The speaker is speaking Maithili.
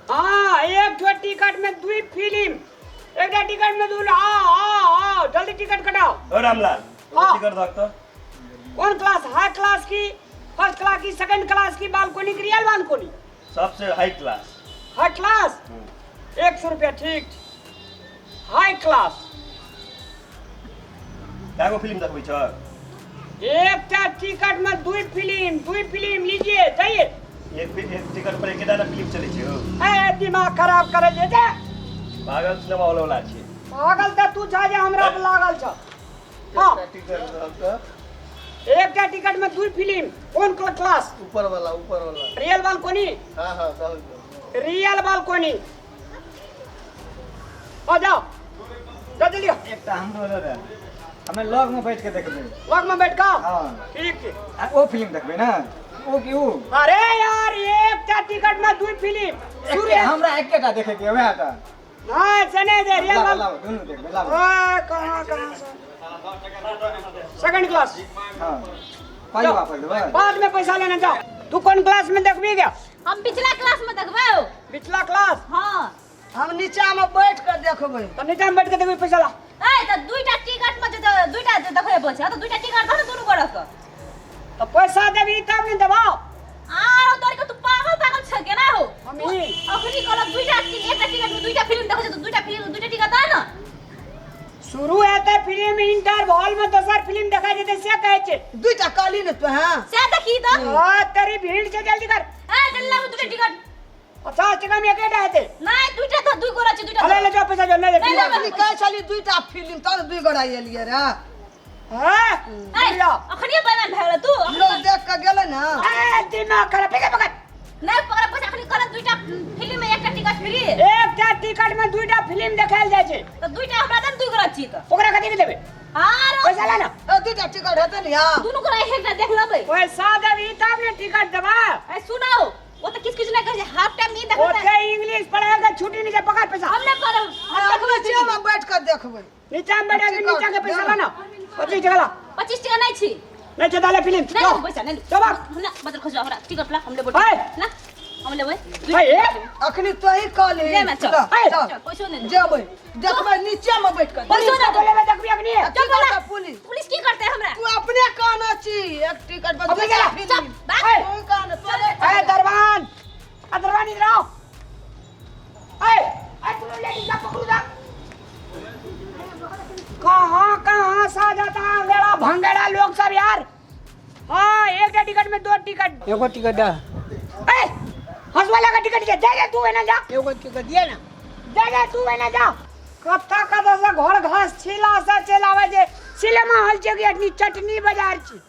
हाँ, एक ठो टिकट में दुई फिल्म, एकटा टिकट में दू। आओ आओ आओ, जल्दी टिकट कटाओ। ओ रामलाल। हाँ। टिकट दहक तऽ। कौन क्लास? हाई क्लास की, फर्स्ट क्लास की, सेकंड क्लास की, बालकोनी की, रियल बालकोनी? सबसे हाई क्लास। हाई क्लास 100 रुपया। ठीक, हाई क्लास। कएगो फिल्म देखबै छ? एकटा टिकट में दुई फिल्म, दुई फिल्म, लीजिए, जाइए। एक टिकट पर एकेटा ने फिल्म चलै छै हो। ए, दिमाग खराब करे जे जा। पागल सिनेमा हॉल वाला छै। पागल तऽ तू छा जे हमरा पर लागल छ। हाँ। टिकट रहल तऽ। एकटा टिकट में दुई फिल्म, कोन क्लास? ऊपर वाला, ऊपर वाला। Real balcony. हाँ, दहक। Real balcony. आ जाओ, जा जल्दी आओ। एकटा हमरो दऽ दे, हमे लग में बैठ के देखबै। लग में बैठ का? हाँ। ठीक छै। आ ओ फिल्म देखबै ने, ओ की ओ? अरे यार, एकटा टिकट में दुई फिल्म सूर्य। हमरा एकेटा देखे के वएह टा। नहीं, से नहीं दे रियल लाबो। बाल लाबो, दुनू देखबै, लाबो। ओए, कहाँ कहाँ से? Second class. हाँ, पाइ वापस देबै। बाद में पैसा लेने जाओ। तू कौन क्लास में देखबी गया? हम पिछला क्लास में देखबै। पिछला क्लास। हाँ। हम नीचा में बैठ के देखबै। तो नीचा में बैठ के देखबी, पैसा ला। ए, तऽ दुईटा टिकट में जे दुईटा जे देखबै बोल छै, तऽ दुईटा टिकट दऽ ने दुनू गोरा के। तो पैसा देबी तब ने देबो। आरो तोर के तू पागल पागल छ केना हो? हम ही। अखनी कहलक दुईटा, एकटा टिकट में दुईटा फिल्म देखै छै, तऽ दुईटा फिल्म, दुईटा टिकट दऽ ने। शुरू हेतै फिल्म, इंटरवल में दोसर फिल्म देखा जेतै, से कहै छै। दुईटा कहली ने तू, हाँ। से देखी तऽ। ओ तेरी, भीड़ छै, जल्दी कर। ए, जल्दी लाबू दुईटा टिकट। 50 टका में एकेटा हेतै। नहीं, दुईटा तऽ, दुई गोरा छै, दुईटा। ले ले जाओ, पैसा जो नहीं नहीं ले। लेबै। अखनी कहै छली दुईटा फिल्म, तब दुई गोरा एलियै रे। हाँ। ए, लिया। अखनी बेईमान भए गेल तू। लोग देख के गेलै ने। ए, दिमाग खराब, पकड़ पकड़। नहीं पकड़ पैसा। अखनी कहलक दुईटा फिल्म में एकटा टिकट फ्री। एकटा टिकट में दुईटा फिल्म देखायल जाइ छै। तऽ दुईटा हमरा दे ने, दुई गोरा छी तऽ। ओकरा कथी के देबै? आरो। पैसा ला ना। ए, दुईटा टिकट हेतै ने यार? दुनू गोरा एक एकटा देख लेबै। पैसा देबी तब ने टिकट देबा। ए, सुनाओ, वो तो किस किस नहीं कहै छै, हाफ टाइम नहीं देखबै। ओते इंग्लिश पढ़ाई के छुट्टी नहीं छै, पकड़ पैसा। हम नहीं पढ़ब, हम देखबै। नीचे में बैठ के देखबै। नीचा में बैठा के। टिकट नीचा के पैसा ला ना, 25 टका ला। 25 टका नहीं छी। नहीं छै दाले फिल्म। नहीं लेबै पैसा, नहीं। चल भाग। हम ना बदल खोजो, हमरा टिकट ला, हम लेबै। ए! ना, हम लेबै। ए, ए! अखनी तोही कहली। ले ना, चल। चल, ए! चल। पैसो नहीं। जेबै, देखबै नीचे में बैठ के। पैसो पुलिस ना के बोलेबै, देखबी अखनी। चल बोला। Ticket police. पुलिस की करते हमरा? तू अपने कहना छी, एक टिकट पर अपने दुईटा चला। फिल्म। चल भाग। ए! तू कहना तोरे। ए दरबान, आ दरबान, इधर आओ। ए ए, तुम लेडीज का पकड़ो जा। कहाँ कहाँ से आ जाता है अंगेड़ा भंगेड़ा लोग सब यार। हाँ, एक टिकट में दो टिकट। एगो टिकट दे। ए, हंसवाला का टिकट दे दे दे, तू है ना, जा। एगो टिकट दिए ना। दे दे, तू है ना, जा। कत्ता कत्ता से घर घास छीला से चल आवे जे सिनेमा हॉल छै कि अखनी चटनी बाजार छी।